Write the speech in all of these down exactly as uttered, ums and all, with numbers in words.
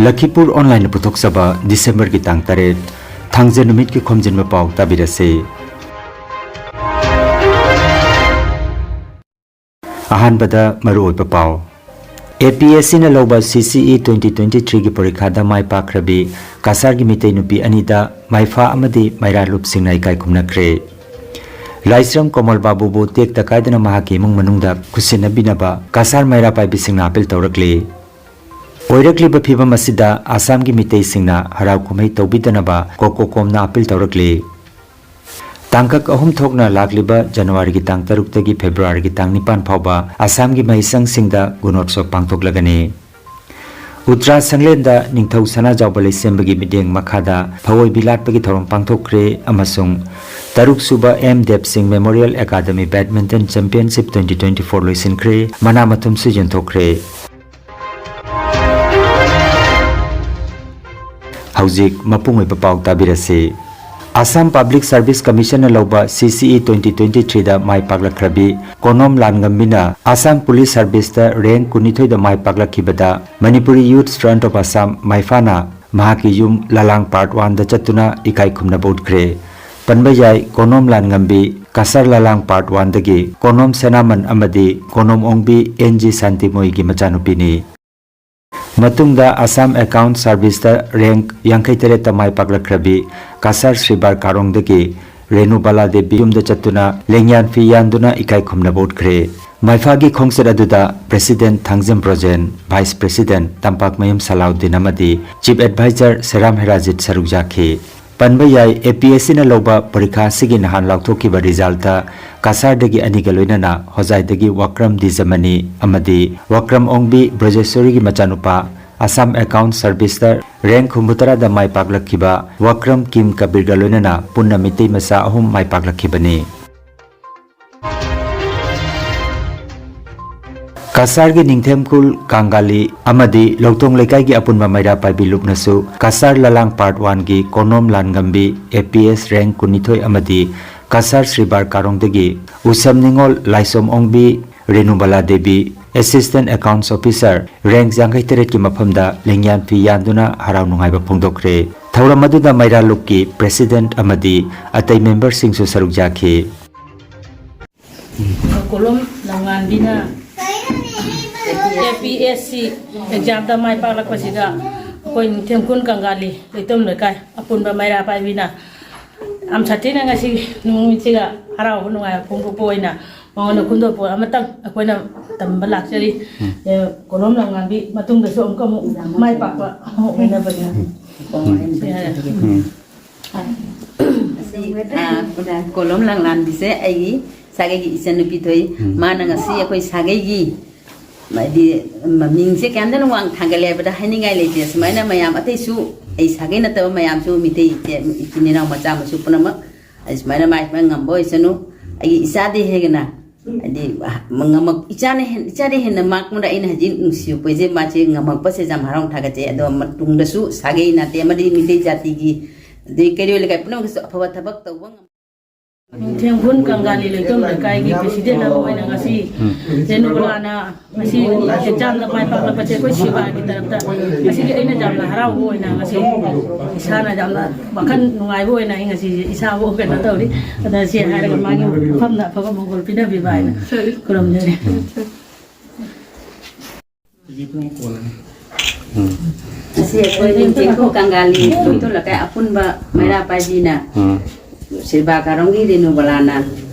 ꯂꯈꯤꯄꯨꯔ ꯑꯣꯟꯂꯥꯏꯟꯅ ꯄꯨꯊꯣꯛꯆꯕ ꯗꯤꯁꯦꯝꯕꯔꯒꯤ ꯇꯥꯡ ꯇꯔꯦꯠ, ꯊꯥꯡꯖ ꯅꯨꯃꯤꯠꯀꯤ ꯈꯣꯝꯖꯤꯟꯕ ꯄꯥꯎ ꯇꯥꯕꯤꯔꯁꯤ꯫ ꯑꯍꯥꯟꯕꯗ ꯃꯔꯨꯑꯣꯏꯕ ꯄꯥꯎ꯫ ꯑꯦ ꯄꯤ ꯑꯦꯁ ꯁꯤꯅ ꯂꯧꯕ ꯁꯤ ꯁꯤ ꯏ twenty twenty-threeꯒꯤ ꯄꯔꯤꯈꯥꯗ ꯃꯥꯏ ꯄꯥꯛꯈ꯭ꯔꯕꯤ ꯀꯁꯥꯔꯒꯤ ꯃꯤꯇꯩ ꯅꯨꯄꯤ ꯑꯅꯤꯗ ꯃꯥꯏꯐꯥ ꯑꯃꯗꯤ ꯃꯩꯔꯥ ꯂꯨꯞꯁꯤꯡꯅ ꯏꯀꯥꯏ ꯈꯨꯝꯅꯈ꯭ꯔꯦ꯫ ꯂꯥꯏꯁ꯭ꯔꯝ ꯀꯣꯃꯜ ꯕꯥꯕꯨꯕꯨ ꯇꯦꯛꯇ ꯀꯥꯏꯗꯅ ꯃꯍꯥꯛꯀꯤ ꯏꯃꯨꯡ ꯃꯅꯨꯡꯗ ꯈꯨꯠꯁꯤꯟꯅꯕꯤꯅꯕ ꯀꯁꯥꯔ ꯃꯩꯔꯥ ꯄꯥꯏꯕꯤꯁꯤꯡꯅ ꯑꯥꯄꯤꯜ ꯇꯧꯔꯛꯂꯤ꯫ ꯑꯣꯏꯔꯛꯂꯤꯕ ꯐꯤꯚꯝ ꯑꯁꯤꯗ ꯑꯁꯥꯝꯒꯤ ꯃꯤꯇꯩꯁꯤꯡꯅ ꯍꯔꯥꯎ ꯀꯨꯝꯍꯩ ꯇꯧꯕꯤꯗꯅꯕ ꯀꯣꯀꯣꯀꯣꯝꯅ ꯑꯥꯄꯤꯜ ꯇꯧꯔꯛꯂꯤ꯫ ꯇꯥꯡꯀꯛ ꯑꯍꯨꯝ ꯊꯣꯛꯅ ꯂꯥꯛꯂꯤꯕ ꯖꯅꯋꯥꯔꯤꯒꯤ ꯇꯥꯡ ꯇꯔꯨꯛꯇꯒꯤ ꯐꯦꯕ꯭ꯔꯨꯋꯥꯔꯤꯒꯤ ꯇꯥꯡ ꯅꯤꯄꯥꯟ ꯐꯥꯎꯕ ꯑꯁꯥꯝꯒꯤ ꯃꯍꯩꯁꯪꯁꯤꯡꯗ ꯒꯨꯅꯣꯠꯁꯣꯞ ꯄꯥꯡꯊꯣꯛꯂꯒꯅꯤ꯫ ꯎꯇ꯭ꯔꯥ ꯁꯪꯂꯦꯟꯗ ꯅꯤꯡꯊꯧ ꯁꯅꯥꯖꯥꯎꯕ ꯂꯩꯁꯦꯝꯕꯒꯤ ꯃꯤꯠꯌꯦꯡ ꯃꯈꯥꯗ ꯐꯋꯣꯏꯕꯤ ꯂꯥꯠꯄꯒꯤ ꯊꯧꯔꯝ ꯄꯥꯡꯊꯣꯛꯈ꯭ꯔꯦ ꯑꯃꯁꯨꯡ ꯇꯔꯨꯛ ꯁꯨꯕ M Deba Singh memorial academy badminton championship twenty twenty-four ꯂꯣꯏꯁꯤꯟꯈ꯭ꯔꯦ, ꯃꯅꯥ ꯃꯊꯨꯝꯁꯨ ꯌꯦꯟꯊꯣꯛꯈ꯭ꯔꯦ꯫ ꯍꯧꯖꯤꯛ ꯃꯄꯨꯡ ꯑꯣꯏꯕ ꯄꯥꯎ ꯇꯥꯕꯤꯔꯁꯤ꯫ ꯑꯁꯥꯝ ꯄꯕ꯭ꯂꯤꯛ ꯁꯔꯚꯤꯁ ꯀꯃꯤꯁꯟꯅ ꯂꯧꯕ ꯁꯤ ꯁꯤ ꯏ twenty twenty-threeꯗ ꯃꯥꯏ ꯄꯥꯛꯂꯛꯈ꯭ꯔꯕꯤ ꯀꯣꯅꯣꯝ ꯂꯥꯟꯉꯝꯕꯤꯅ ꯑꯁꯥꯝ ꯄꯨꯂꯤꯁ ꯁꯔꯚꯤꯁꯇ ꯔꯦꯡꯛ ꯀꯨꯟꯅꯤꯊꯣꯏꯗ ꯃꯥꯏ ꯄꯥꯛꯂꯛꯈꯤꯕꯗ Manipuri youth front of Assam ꯃꯥꯏꯐꯥꯅ ꯃꯍꯥꯛꯀꯤ ꯌꯨꯝ ꯂꯂꯥꯡ ꯄꯥꯔꯠ ꯋꯥꯟꯗ ꯆꯠꯇꯨꯅ ꯏꯀꯥꯏ ꯈꯨꯝꯅꯕ ꯎꯠꯈ꯭ꯔꯦ꯫ ꯄꯟꯕ ꯌꯥꯏ, ꯀꯣꯅꯣꯝ ꯂꯥꯟꯉꯝꯕꯤ ꯀꯁꯥꯔ ꯂꯂꯥꯡ ꯄꯥꯔꯠ ꯋꯥꯟꯗꯒꯤ ꯀꯣꯅꯣꯝ ꯁꯦꯅꯥꯃꯟ ꯑꯃꯗꯤ ꯀꯣꯅꯣꯝ ꯑꯣꯡꯕꯤ ꯑꯦꯟ ꯖꯤ ꯁꯥꯟꯇꯤꯃꯣꯏꯒꯤ ꯃꯆꯥꯅꯨꯄꯤꯅꯤ꯫ ꯃꯇꯨꯡꯗ ꯑꯁꯥꯝ ꯑꯦꯀꯥꯎꯟꯠ ꯁꯔꯚꯤꯁꯇ ꯔꯦꯡꯛ ꯌꯥꯡꯈꯩ ꯇꯔꯦꯠꯇ ꯃꯥꯏ ꯄꯥꯛꯂꯛꯈ꯭ꯔꯕꯤ ꯀꯁꯥꯔ ꯁ꯭ꯔꯤꯕꯥꯔ ꯀꯥꯔꯣꯡꯗꯒꯤ ꯔꯦꯅꯨꯕꯥꯂꯥ ꯗꯦꯕꯤ ꯌꯨꯝꯗ ꯆꯠꯇꯨꯅ ꯂꯦꯡꯌꯥꯟ ꯐꯤ ꯌꯥꯟꯗꯨꯅ ꯏꯀꯥꯏ ꯈꯨꯝꯅꯕ ꯎꯠꯈ꯭ꯔꯦ꯫ ꯃꯥꯏꯐꯥꯒꯤ ꯈꯣꯡꯆꯠ ꯑꯗꯨꯗ president Thangjam Brojen, vice president ꯇꯝꯄꯥꯛꯃꯌꯨꯝ ꯁꯂꯥꯎꯗꯤꯟ ꯑꯃꯗꯤ ꯆꯤꯐ ꯑꯦꯗꯚꯥꯏꯖꯔ ꯁꯦꯔꯥꯝ ꯍꯦꯔꯥꯖꯤꯠ ꯁꯔꯨꯛ ꯌꯥꯈꯤ꯫ ꯄꯟꯕ ꯌꯥꯏ, ꯑꯦ ꯄꯤ ꯑꯦꯁ ꯁꯤꯅ ꯂꯧꯕ ꯄꯔꯤꯈꯥ ꯑꯁꯤꯒꯤ ꯅꯍꯥꯟ ꯂꯥꯎꯊꯣꯛꯈꯤꯕ ꯔꯤꯖꯜꯠꯇ ꯀꯁꯥꯔꯗꯒꯤ ꯑꯅꯤꯒ ꯂꯣꯏꯅꯅ ꯍꯣꯖꯥꯏꯗꯒꯤ ꯋꯥꯀ꯭ꯔꯝ ꯗꯤꯖꯃꯅꯤ ꯑꯃꯗꯤ ꯋꯥꯀ꯭ꯔꯝ ꯑꯣꯡꯕꯤ ꯕ꯭ꯔꯖꯦꯁꯣꯔꯤꯒꯤ ꯃꯆꯥꯅꯨꯄꯥ ꯑꯁꯥꯝ ꯑꯦꯀꯥꯎꯟꯠ ꯁꯔꯚꯤꯁꯇ ꯔꯦꯡꯛ ꯍꯨꯝꯐꯨꯇꯔꯥꯗ ꯃꯥꯏ ꯄꯥꯛꯂꯛꯈꯤꯕ ꯋꯥꯀ꯭ꯔꯝ ꯀꯤꯝ ꯀꯕꯤꯔꯒ ꯂꯣꯏꯅꯅ ꯄꯨꯟꯅ ꯃꯤꯇꯩ ꯃꯆꯥ ꯑꯍꯨꯝ ꯃꯥꯏ ꯄꯥꯛꯂꯛꯈꯤꯕꯅꯤ꯫ ꯀꯁꯥꯔꯒꯤ ꯅꯤꯡꯊꯦꯝꯈꯨꯜ, ꯀꯥꯡꯒꯥꯂꯤ ꯑꯃꯗꯤ ꯂꯧꯇꯣꯡ ꯂꯩꯀꯥꯏꯒꯤ ꯑꯄꯨꯟꯕ ꯃꯩꯔꯥ ꯄꯥꯏꯕꯤ ꯂꯨꯞꯅꯁꯨ ꯀꯁꯥꯔ ꯂꯂꯥꯡ ꯄꯥꯔꯠ ꯋꯥꯟꯒꯤ ꯀꯣꯅꯣꯝ ꯂꯥꯟꯉꯝꯕꯤ ꯑꯦ ꯄꯤ ꯑꯦꯁ ꯔꯦꯡꯛ ꯀꯨꯟꯅꯤꯊꯣꯏ ꯑꯃꯗꯤ ꯀꯁꯥꯔ ꯁ꯭ꯔꯤꯕꯥꯔ ꯀꯥꯔꯣꯡꯗꯒꯤ ꯎꯁꯝ ꯅꯤꯉꯣꯜ ꯂꯥꯏꯁꯣꯝ ꯑꯣꯡꯕꯤ Renubala Devi, Assistant Accounts Officer, rank ꯌꯥꯡꯈꯩ ꯇꯔꯦꯠꯀꯤ ꯃꯐꯝꯗ ꯂꯦꯡꯌꯥꯟ ꯐꯤ ꯌꯥꯟꯗꯨꯅ ꯍꯔꯥꯎ ꯅꯨꯡꯉꯥꯏꯕ ꯐꯣꯡꯗꯣꯛꯈ꯭ꯔꯦ꯫ ꯊꯧꯔꯝ ꯑꯗꯨꯗ ꯃꯩꯔꯥ ꯂꯨꯞꯀꯤ President ꯑꯃꯗꯤ ꯑꯇꯩ memberꯁꯤꯡꯁꯨ ꯁꯔꯨꯛ ꯌꯥꯈꯤ꯫ ꯀꯣꯂꯣꯝ ꯂꯝꯉꯥꯟꯕꯤꯅ ꯑꯦ ꯄꯤ ꯑꯦꯁ ꯁꯤ ꯑꯦꯛꯖꯥꯝꯗ ꯃꯥꯏ ꯄꯥꯛꯂꯛꯄꯁꯤꯗ ꯑꯩꯈꯣꯏ ꯅꯤꯡꯊꯦꯝ ꯈꯨꯟ ꯀꯪꯒꯥꯂꯤ ꯂꯩꯇꯣꯝ ꯂꯩꯀꯥꯏ ꯑꯄꯨꯟꯕ ꯃꯩꯔꯥ ꯄꯥꯏꯕꯤꯅ ꯌꯥꯝ ꯁꯥꯊꯤꯅ ꯉꯁꯤ ꯅꯨꯃꯤꯠꯁꯤꯒ ꯍꯔꯥꯎꯕ ꯅꯨꯡꯉꯥꯏꯕ ꯐꯣꯡꯗꯣꯛꯄ ꯑꯣꯏꯅ ꯃꯉꯣꯟꯗ ꯈꯨꯟꯗꯣꯛꯄ ꯑꯃꯇꯪ ꯑꯩꯈꯣꯏꯅ ꯇꯝꯕ ꯂꯥꯛꯆꯔꯤ꯫ ꯎꯝ꯫ ꯑꯦ, ꯀꯣꯂꯣꯝ ꯂꯝꯉꯥꯟꯕꯤ ꯃꯇꯨꯡꯗꯁꯨ ꯑꯃꯨꯛꯀ ꯑꯃꯨꯛ ꯃꯥꯏ ꯄꯥꯛꯄ ꯑꯃ ꯑꯣꯏꯅꯕꯅꯤ꯫ ꯎꯝ꯫ ꯁꯤ ꯍꯥꯏꯔꯦ꯫ ꯎꯝ꯫ ꯑꯁꯤ, ꯑ, ꯀꯣꯂꯣꯝ ꯂꯥꯡꯂꯥꯟꯕꯤꯁꯦ ꯑꯩꯒꯤ ꯁꯥꯒꯩꯒꯤ ꯏꯆꯟꯅꯨꯄꯤ ꯊꯣꯛꯏ꯫ ꯎꯝ꯫ ꯃꯥꯅ ꯉꯁꯤ ꯑꯩꯈꯣꯏ ꯁꯥꯒꯩꯒꯤ, ꯍꯥꯏꯗꯤ, ꯃꯃꯤꯡꯁꯦ ꯀꯌꯥꯝꯗ ꯋꯥꯡ ꯊꯥꯡꯒꯠꯂꯦ ꯍꯥꯏꯕꯗ ꯍꯥꯏꯅꯤꯡꯉꯥꯏ ꯂꯩꯇꯦ꯫ ꯁꯨꯃꯥꯏꯅ ꯃꯌꯥꯝ ꯑꯇꯩꯁꯨ, ꯑꯩ ꯁꯥꯒꯩ ꯅꯠꯇꯕ ꯃꯌꯥꯝꯁꯨ, ꯃꯤꯇꯩ ꯏꯆꯦ, ꯏꯆꯤꯟ ꯏꯅꯥꯎ ꯃꯆꯥ ꯃꯁꯨ ꯄꯨꯝꯅꯃꯛ ꯑꯩ ꯁꯨꯃꯥꯏꯅ ꯃꯥꯏ ꯁꯨꯃꯥꯏꯅ ꯉꯝꯕ ꯑꯣꯏꯁꯅꯨ꯫ ꯑꯩꯒꯤ ꯏꯆꯥꯗꯤ ꯍꯦꯟꯅ, ꯍꯥꯏꯗꯤ, ꯉꯝꯃꯛ-, ꯏꯆꯥꯅ ꯍꯦꯟ-, ꯏꯆꯥꯗꯤ ꯍꯦꯟꯅ ꯃꯥꯛꯄꯗ ꯑꯩꯅ ꯍꯧꯖꯤꯛ ꯅꯨꯡꯁꯤꯕ ꯄꯣꯏꯁꯦ ꯃꯥꯁꯦ ꯉꯝꯃꯛꯄꯁꯦ ꯌꯥꯝ ꯍꯔꯥꯎꯅ ꯊꯥꯒꯠꯆꯩ꯫ ꯑꯗꯣ ꯃꯇꯨꯡꯗꯁꯨ ꯁꯥꯒꯩ ꯅꯥꯇꯩ ꯑꯃꯗꯤ ꯃꯤꯇꯩ ꯖꯥꯇꯤꯒꯤ, ꯑꯗꯩ ꯀꯩꯔꯣꯏ ꯂꯩꯀꯥꯏ ꯄꯨꯝꯅꯃꯛꯀꯤꯁꯨ ꯑꯐꯕ ꯊꯕꯛ ꯇꯧꯕ ꯉꯝ- ꯅꯤꯡꯊꯦꯝ ꯈꯨꯟ ꯀꯪꯒꯥꯂꯤ ꯂꯩꯇꯣꯝ ꯂꯩꯀꯥꯏꯒꯤ president ꯑꯃ ꯑꯣꯏꯅ ꯉꯁꯤ ꯎꯝ꯫ ꯔꯦꯅꯨꯕꯂꯥꯅ ꯉꯁꯤ ꯑꯦꯛꯖꯥꯝꯗ ꯃꯥꯏ ꯄꯥꯛꯂꯛꯄꯁꯦ ꯑꯩꯈꯣꯏ ꯁꯤꯕꯥꯒꯤ ꯇꯔꯞꯇ ꯉꯁꯤꯒꯤ ꯑꯩꯅ ꯌꯥꯝꯅ ꯍꯔꯥꯎꯕ ꯑꯣꯏꯅ ꯉꯁꯤ ꯏꯁꯥꯅ ꯌꯥꯝꯅ ꯋꯥꯈꯜ ꯅꯨꯡꯉꯥꯏꯕ ꯑꯣꯏꯅ ꯑꯩ ꯉꯁꯤꯁꯦ ꯏꯁꯥꯕꯨ ꯀꯩꯅꯣ ꯇꯧꯔꯤ꯫ ꯑꯗ ꯁꯤ ꯍꯥꯏꯔꯒ ꯃꯥꯒꯤ ꯃꯐꯝꯗ ꯑꯐꯕ ꯃꯪꯒꯣꯜ ꯄꯤꯅꯕꯤꯕ ꯍꯥꯏꯅ ꯈꯨꯔꯨꯝꯖꯔꯤ꯫ ꯎꯝ꯫ ꯑꯁꯤ ꯑꯩꯈꯣꯏ ꯅꯤꯡꯊꯦꯝꯈꯨ ꯀꯪꯒꯥꯂꯤ ꯂꯣꯏꯇꯣ ꯂꯩꯀꯥꯏ ꯑꯄꯨꯟꯕ ꯃꯩꯔꯥ ꯄꯥꯏꯕꯤꯅ ꯎꯝ꯫ ꯁꯤꯜꯕꯥ ꯀꯥꯔꯣꯡꯒꯤ ꯔꯦꯅꯨꯕꯂꯥꯅ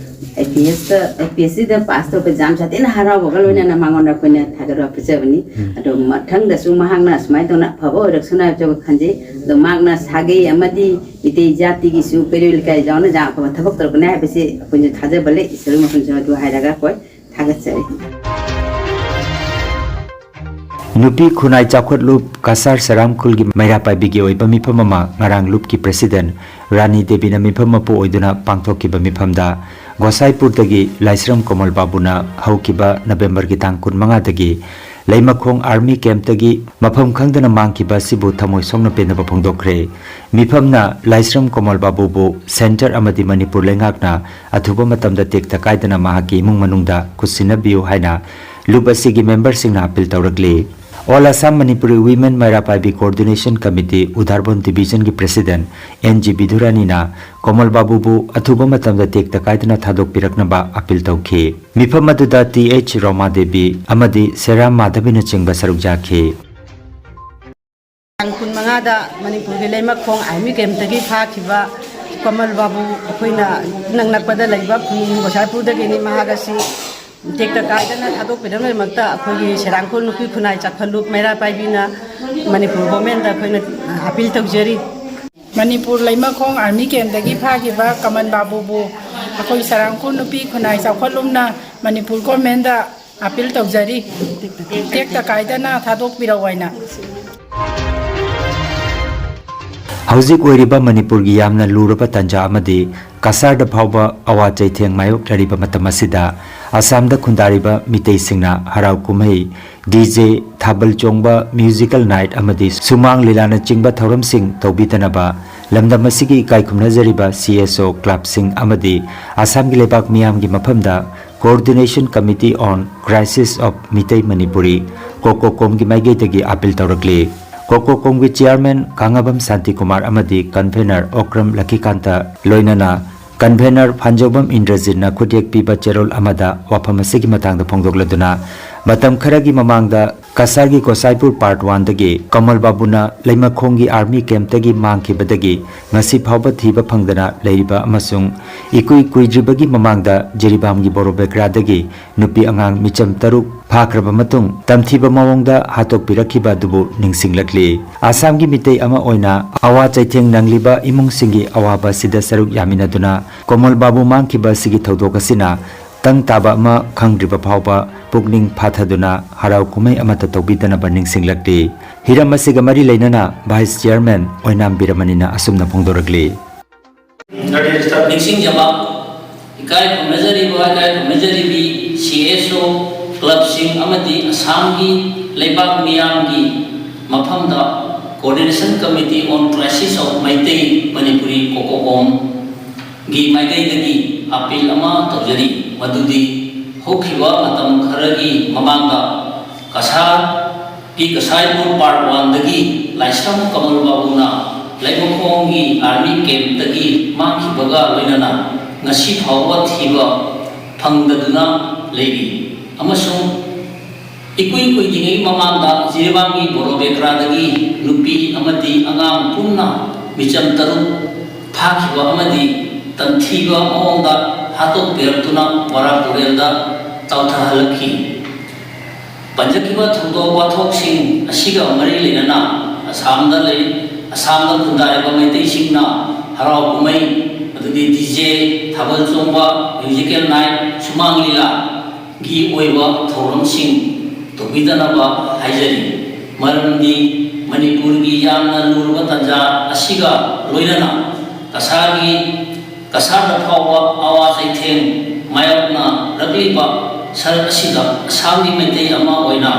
I P ꯑꯦꯁꯇ, I P S ꯁꯤꯗ ꯄꯥꯁ ꯇꯧꯕ ꯌꯥꯝ ꯁꯥꯊꯤꯅ ꯍꯔꯥꯎꯕꯒ ꯂꯣꯏꯅꯅ ꯃꯉꯣꯟꯗ ꯑꯩꯈꯣꯏꯅ ꯊꯥꯒꯠꯄ ꯄꯤꯖꯕꯅꯤ꯫ ꯎꯝ꯫ ꯑꯗꯣ ꯃꯊꯪꯗꯁꯨ ꯃꯍꯥꯛꯅ ꯑꯁꯨꯃꯥꯏꯅ ꯇꯧꯅ ꯑꯐꯕ ꯑꯣꯏꯔꯛꯁꯅꯨ ꯍꯥꯏꯕꯁꯨ ꯈꯟꯖꯩ꯫ ꯑꯗꯣ ꯃꯍꯥꯛꯅ ꯁꯥꯒꯩ ꯑꯃꯗꯤ ꯃꯤꯇꯩ ꯖꯥꯇꯤꯒꯤꯁꯨ ꯀꯩꯔꯣꯏ ꯂꯩꯀꯥꯏ ꯌꯥꯎꯅ ꯌꯥꯝ ꯑꯐꯕ ꯊꯕꯛ ꯇꯧꯔꯛꯀꯅꯤ ꯍꯥꯏꯕꯁꯤ ꯑꯩꯈꯣꯏꯁꯨ ꯊꯥꯖꯕ ꯂꯩ꯫ ꯏꯁꯣꯔꯒꯤ ꯃꯐꯝꯁꯨ ꯑꯗꯨ ꯍꯥꯏꯔꯒ ꯑꯩꯈꯣꯏ ꯊꯥꯒꯠꯆꯔꯤ꯫ ꯅꯨꯄꯤ ꯈꯨꯟꯅꯥꯏ ꯆꯥꯎꯈꯠꯂꯨꯞ ꯀꯁꯥꯔ ꯁꯦꯔꯥꯝ ꯈꯨꯜꯒꯤ ꯃꯩꯔꯥ ꯄꯥꯏꯕꯤꯒꯤ ꯑꯣꯏꯕ ꯃꯤꯐꯝ ꯑꯃ ꯉꯔꯥꯡ ꯂꯨꯞꯀꯤ president ꯔꯥꯅꯤ ꯗꯦꯕꯤꯅ ꯃꯤꯐꯝ ꯃꯄꯨ ꯑꯣꯏꯗꯨꯅ ꯄꯥꯡꯊꯣꯛꯈꯤꯕ ꯃꯤꯐꯝꯗ ꯒꯣꯁꯥꯏꯄꯨꯔꯗꯒꯤ ꯂꯥꯏꯁ꯭ꯔꯝ ꯀꯣꯃꯜ ꯕꯥꯕꯨꯅ ꯍꯧꯈꯤꯕ ꯅꯕꯦꯝꯕꯔꯒꯤ ꯇꯥꯡ ꯀꯨꯟꯃꯉꯥꯗꯒꯤ ꯂꯩꯃꯈꯣꯡ army campꯇꯒꯤ ꯃꯐꯝ ꯈꯪꯗꯅ ꯃꯥꯡꯈꯤꯕ ꯑꯁꯤꯕꯨ ꯊꯃꯣꯏ ꯁꯣꯛꯅ ꯄꯦꯟꯗꯕ ꯐꯣꯡꯗꯣꯛꯈ꯭ꯔꯦ꯫ ꯃꯤꯐꯝꯅ ꯂꯥꯏꯁ꯭ꯔꯝ ꯀꯣꯃꯜ ꯕꯥꯕꯨꯕꯨ centre ꯑꯃꯗꯤ ꯃꯅꯤꯄꯨꯔ ꯂꯩꯉꯥꯛꯅ ꯑꯊꯨꯕ ꯃꯇꯝꯗ ꯇꯦꯛꯇ ꯀꯥꯏꯗꯅ ꯃꯍꯥꯛꯀꯤ ꯏꯃꯨꯡ ꯃꯅꯨꯡꯗ ꯈꯨꯠꯁꯤꯟꯅꯕꯤꯌꯨ ꯍꯥꯏꯅ ꯂꯨꯞ ꯑꯁꯤꯒꯤ ꯃꯦꯝꯕꯔꯁꯤꯡꯅ ꯑꯄꯤꯜ ꯇꯧꯔꯛꯂꯤ꯫ All Assam Manipuri Women Meira Paibi Coordination Committee Udarbond ꯗꯤꯕꯤꯖꯟꯒꯤ ꯄ꯭ꯔꯦꯁꯤꯗꯦꯟꯠ ꯑꯦꯟ ꯖꯤ ꯕꯤꯗꯨꯔꯥꯅꯤꯅ ꯀꯣꯃꯜ ꯕꯥꯕꯨꯕꯨ ꯑꯊꯨꯕ ꯃꯇꯝꯗ ꯇꯦꯛꯇ ꯀꯥꯏꯗꯅ ꯊꯥꯗꯣꯛꯄꯤꯔꯛꯅꯕ ꯑꯄꯤꯜ ꯇꯧꯈꯤ꯫ ꯃꯤꯐꯝ ꯑꯗꯨꯗ ꯇꯤ ꯑꯩꯆ ꯔꯣꯃꯥ ꯗꯦꯕꯤ ꯑꯃꯗꯤ ꯁꯦꯔꯥꯝ ꯃꯥꯙꯕꯤꯅꯆꯤꯡꯕ ꯁꯔꯨꯛ ꯌꯥꯈꯤ꯫ ꯇꯥꯡ ꯀꯨꯟꯃꯉꯥꯗ ꯃꯅꯤꯄꯨꯔꯒꯤ ꯂꯩꯃꯈꯣꯡ ꯑꯥꯔꯃꯤ ꯀꯦꯝꯞꯇꯒꯤ ꯐꯥꯈꯤꯕ ꯀꯃꯜ ꯕꯥꯕꯨ ꯑꯩꯈꯣꯏꯅ ꯅꯛꯅꯛꯄꯗ ꯂꯩꯕ ꯈꯨꯟ ꯒꯣꯁꯥꯏꯄꯨꯔꯗꯒꯤꯅꯤ꯫ ꯃꯍꯥꯛ ꯑꯁꯤ ꯇꯦꯛꯇ ꯀꯥꯏꯗꯅ ꯊꯥꯗꯣꯛꯄꯤꯔꯛꯅꯕꯒꯤꯗꯃꯛꯇ ꯑꯩꯈꯣꯏꯒꯤ ꯁꯦꯔꯥꯡꯈꯣꯜ ꯅꯨꯄꯤ ꯈꯨꯟꯅꯥꯏ ꯆꯥꯎꯈꯠꯂꯨꯞ ꯃꯩꯔꯥ ꯄꯥꯏꯕꯤꯅ ꯃꯅꯤꯄꯨꯔ ꯒꯣꯔꯃꯦꯟꯗ ꯑꯩꯈꯣꯏꯅ ꯑꯄꯤꯜ ꯇꯧꯖꯔꯤ꯫ ꯃꯅꯤꯄꯨꯔ ꯂꯩꯃꯈꯣꯡ ꯑꯥꯔꯃꯤ ꯀꯦꯝꯞꯇꯒꯤ ꯐꯥꯈꯤꯕ ꯀꯃꯜ ꯕꯥꯕꯨꯕꯨ ꯑꯩꯈꯣꯏ ꯁꯦꯔꯥꯡꯈꯣꯜ ꯅꯨꯄꯤ ꯈꯨꯟꯅꯥꯏ ꯆꯥꯎꯈꯠꯂꯨꯞꯅ ꯃꯅꯤꯄꯨꯔ ꯒꯣꯔꯃꯦꯟꯗ ꯑꯄꯤꯜ ꯇꯧꯖꯔꯤ, ꯇꯦꯛꯇ ꯀꯥꯏꯗꯅ ꯊꯥꯗꯣꯛꯄꯤꯔꯛꯑꯣ ꯍꯥꯏꯅ꯫ ꯍꯧꯖꯤꯛ ꯑꯣꯏꯔꯤꯕ ꯃꯅꯤꯄꯨꯔꯒꯤ ꯌꯥꯝꯅ ꯂꯨꯔꯕ ꯇꯥꯟꯖꯥ ꯑꯃꯗꯤ ꯀꯁꯥꯔꯗ ꯐꯥꯎꯕ ꯑꯋꯥ ꯆꯩꯊꯦꯡ ꯃꯥꯌꯣꯛꯅꯔꯤꯕ ꯃꯇꯝ ꯑꯁꯤꯗ ꯑꯁꯥꯝꯗ ꯈꯨꯟꯗꯥꯔꯤꯕ ꯃꯤꯇꯩꯁꯤꯡꯅ ꯍꯔꯥꯎ ꯀꯨꯝꯍꯩ, ꯗꯤ ꯖꯦ, ꯊꯥꯕꯜ ꯆꯣꯡꯕ, ꯃ꯭ꯌꯨꯖꯤꯀꯦꯜ ꯅꯥꯏꯠ ꯑꯃꯗꯤ ꯁꯨꯃꯥꯡ ꯂꯤꯂꯥꯅꯆꯤꯡꯕ ꯊꯧꯔꯝꯁꯤꯡ ꯇꯧꯕꯤꯗꯅꯕ ꯂꯝꯗꯝ ꯑꯁꯤꯒꯤ ꯏꯀꯥꯏ ꯈꯨꯝꯅꯖꯔꯤꯕ ꯁꯤ ꯑꯦꯁ ꯑꯣ ꯀ꯭ꯂꯕꯁꯤꯡ ꯑꯃꯗꯤ ꯑꯁꯥꯝꯒꯤ ꯂꯩꯕꯥꯛ ꯃꯤꯌꯥꯝꯒꯤ ꯃꯐꯝꯗ Coordination Committee on Crisis of Meitei Manipuri, ꯀꯣꯀꯣꯀꯣꯝꯒꯤ ꯃꯥꯏꯀꯩꯗꯒꯤ ꯑꯥꯄꯤꯜ ꯇꯧꯔꯛꯂꯤ꯫ ꯀꯣꯀꯣꯀꯣꯝꯒꯤ ꯆꯤꯌꯥꯔꯃꯦꯟ ꯀꯥꯉꯥꯕꯝ ꯁꯥꯟꯇꯤꯀꯨꯃꯥꯔ ꯑꯃꯗꯤ ꯀꯟꯚꯦꯅꯔ ꯑꯣꯀ꯭ꯔꯝ ꯂꯛꯈꯤꯀꯥꯟꯇ ꯂꯣꯏꯅꯅ ꯀꯟꯚꯦꯅꯔ ꯐꯥꯟꯖꯧꯕꯝ ꯏꯟꯗ꯭ꯔꯖꯤꯠꯅ ꯈꯨꯠꯌꯦꯛ ꯄꯤꯕ ꯆꯦꯔꯣꯜ ꯑꯃꯗ ꯋꯥꯐꯝ ꯑꯁꯤꯒꯤ ꯃꯇꯥꯡꯗ ꯐꯣꯡꯗꯣꯛꯂꯗꯨꯅ, ꯃꯇꯝ ꯈꯔꯒꯤ ꯃꯃꯥꯡꯗ ꯀꯁꯥꯔꯒꯤ ꯒꯣꯁꯥꯏꯄꯨꯔ ꯄꯥꯔꯠ ꯋꯥꯟꯗꯒꯤ ꯀꯃꯜ ꯕꯥꯕꯨꯅ ꯂꯩꯃꯈꯣꯡꯒꯤ ꯑꯥꯔꯃꯤ ꯀꯦꯝꯞꯇꯒꯤ ꯃꯥꯡꯈꯤꯕꯗꯒꯤ ꯉꯁꯤ ꯐꯥꯎꯕ ꯊꯤꯕ ꯐꯪꯗꯅ ꯂꯩꯔꯤꯕ ꯑꯃꯁꯨꯡ ꯏꯀꯨꯏ ꯀꯨꯏꯗ꯭ꯔꯤꯕꯒꯤ ꯃꯃꯥꯡꯗ ꯖꯤꯔꯤꯕꯥꯝꯒꯤ ꯕꯣꯔꯣꯕꯦꯒ꯭ꯔꯥꯗꯒꯤ ꯅꯨꯄꯤ ꯑꯉꯥꯡ ꯃꯤꯆꯝ ꯇꯔꯨꯛ ꯐꯥꯈ꯭ꯔꯕ ꯃꯇꯨꯡ ꯇꯝꯊꯤꯕ ꯃꯑꯣꯡꯗ ꯍꯥꯠꯇꯣꯛꯄꯤꯔꯛꯈꯤꯕ ꯑꯗꯨꯕꯨ ꯅꯤꯡꯁꯤꯡꯂꯛꯂꯤ꯫ ꯑꯁꯥꯝꯒꯤ ꯃꯤꯇꯩ ꯑꯃ ꯑꯣꯏꯅ ꯑꯋꯥ ꯆꯩꯊꯦꯡ ꯅꯪꯂꯤꯕ ꯏꯃꯨꯡꯁꯤꯡꯒꯤ ꯑꯋꯥꯕ ꯑꯁꯤꯗ ꯁꯔꯨꯛ ꯌꯥꯃꯤꯟꯅꯗꯨꯅ ꯀꯣꯃꯜ ꯕꯥꯕꯨ ꯃꯥꯡꯈꯤꯕ ꯑꯁꯤꯒꯤ ꯊꯧꯗꯣꯛ ꯑꯁꯤꯅ ꯇꯪ ꯇꯥꯕ ꯑꯃ ꯈꯪꯗ꯭ꯔꯤꯕ ꯐꯥꯎꯕ ꯄꯨꯛꯅꯤꯡ ꯐꯥꯊꯗꯨꯅ ꯍꯔꯥꯎ ꯀꯨꯝꯍꯩ ꯑꯃꯠꯇ ꯇꯧꯕꯤꯗꯅꯕ ꯅꯤꯡꯁꯤꯡꯂꯛꯂꯤ꯫ ꯍꯤꯔꯝ ꯑꯁꯤꯒ ꯃꯔꯤ ꯂꯩꯅꯅ ꯚꯥꯏꯁ ꯆꯤꯌꯥꯔꯃꯦꯟ ꯑꯣꯏꯅꯥꯝ ꯕꯤꯔꯃꯅꯤꯅ ꯑꯁꯨꯝꯅ ꯐꯣꯡꯗꯣꯔꯛꯂꯤ꯫ ꯒꯥꯔꯤꯁꯤꯗ ꯅꯤꯡꯁꯤꯡꯖꯕ ꯏꯀꯥꯏ ꯈꯨꯝꯅꯖꯔꯤꯕ, ꯏꯀꯥꯏ ꯈꯨꯝꯅꯖꯔꯤꯕꯤ ꯁꯤ ꯑꯦꯁ ꯑꯣ ꯀ꯭ꯂꯕꯁꯤꯡ ꯑꯃꯗꯤ ꯑꯁꯥꯝꯒꯤ ꯂꯩꯕꯥꯛ ꯃꯤꯌꯥꯝꯒꯤ ꯃꯐꯝꯗ Coordination Committee on Crisis of Meitei Manipuri, ꯀꯣꯀꯣꯀꯣꯝꯒꯤ ꯃꯥꯏꯀꯩꯗꯒꯤ ꯑꯥꯄꯤꯜ ꯑꯃ ꯇꯧꯖꯔꯤ꯫ ꯃꯗꯨꯗꯤ ꯍꯧꯈꯤꯕ ꯃꯇꯝ ꯈꯔꯒꯤ ꯃꯃꯥꯡꯗ ꯀꯁꯥꯔꯒꯤ ꯀꯁꯥꯏꯄꯨꯔ ꯄꯥꯔꯠ ꯋꯥꯟꯗꯒꯤ ꯂꯥꯏꯁ꯭ꯔꯝ ꯀꯃꯜ ꯕꯥꯕꯨꯅ ꯂꯩꯃꯈꯣꯡꯒꯤ ꯑꯥꯔꯃꯤ ꯀꯦꯝꯞꯇꯒꯤ ꯃꯥꯡꯈꯤꯕꯒ ꯂꯣꯏꯅꯅ ꯉꯁꯤ ꯐꯥꯎꯕ ꯊꯤꯕ ꯐꯪꯗꯗꯨꯅ ꯂꯩꯔꯤ꯫ ꯑꯃꯁꯨꯡ ꯏꯀꯨꯏ ꯀꯨꯏꯗ꯭ꯔꯤꯉꯩ ꯃꯃꯥꯡꯗ ꯖꯤꯔꯤꯕꯥꯝꯒꯤ ꯕꯣꯔꯣꯕꯦꯀ꯭ꯔꯥꯗꯒꯤ ꯅꯨꯄꯤ ꯑꯃꯗꯤ ꯑꯉꯥꯡ ꯄꯨꯟꯅ ꯃꯤꯆꯝ ꯇꯔꯨꯛ ꯐꯥꯈꯤꯕ ꯑꯃꯗꯤ ꯇꯝꯊꯤꯕ ꯃꯑꯣꯡꯗ ꯍꯥꯠꯇꯣꯛꯄꯤꯔꯛꯇꯨꯅ ꯕꯔꯥꯛ ꯇꯨꯔꯦꯜꯗ ꯇꯥꯎꯊꯍꯜꯂꯛꯈꯤ꯫ ꯄꯟꯖꯈꯤꯕ ꯊꯧꯗꯣꯛ ꯋꯥꯊꯣꯛꯁꯤꯡ ꯑꯁꯤꯒ ꯃꯔꯤ ꯂꯩꯅꯅ ꯑꯁꯥꯝꯗ ꯂꯩ, ꯑꯁꯥꯝꯗ ꯈꯨꯟꯗꯥꯔꯤꯕ ꯃꯩꯇꯩꯁꯤꯡꯅ ꯍꯔꯥꯎ ꯀꯨꯝꯍꯩ, ꯑꯗꯨꯗꯤ ꯗꯤ ꯖꯦ, ꯊꯥꯕꯜ ꯆꯣꯡꯕ, ꯃ꯭ꯌꯨꯖꯤꯀꯦꯜ ꯅꯥꯏꯠ, ꯁꯨꯃꯥꯡ ꯂꯤꯂꯥꯒꯤ ꯑꯣꯏꯕ ꯊꯧꯔꯝꯁꯤꯡ ꯇꯧꯕꯤꯗꯅꯕ ꯍꯥꯏꯖꯔꯤ꯫ ꯃꯔꯝꯗꯤ ꯃꯅꯤꯄꯨꯔꯒꯤ ꯌꯥꯝꯅ ꯂꯨꯔꯕ ꯇꯥꯟꯖꯥ ꯑꯁꯤꯒ ꯂꯣꯏꯅꯅ ꯀꯁꯥꯔꯒꯤ ꯀꯁꯥꯔꯗ ꯐꯥꯎꯕ ꯑꯋꯥ ꯆꯩꯊꯦꯡ ꯃꯥꯌꯣꯛꯅꯔꯛꯂꯤꯕ ꯁꯔꯛ ꯑꯁꯤꯗ ꯑꯁꯥꯝꯒꯤ ꯃꯩꯇꯩ ꯑꯃ ꯑꯣꯏꯅ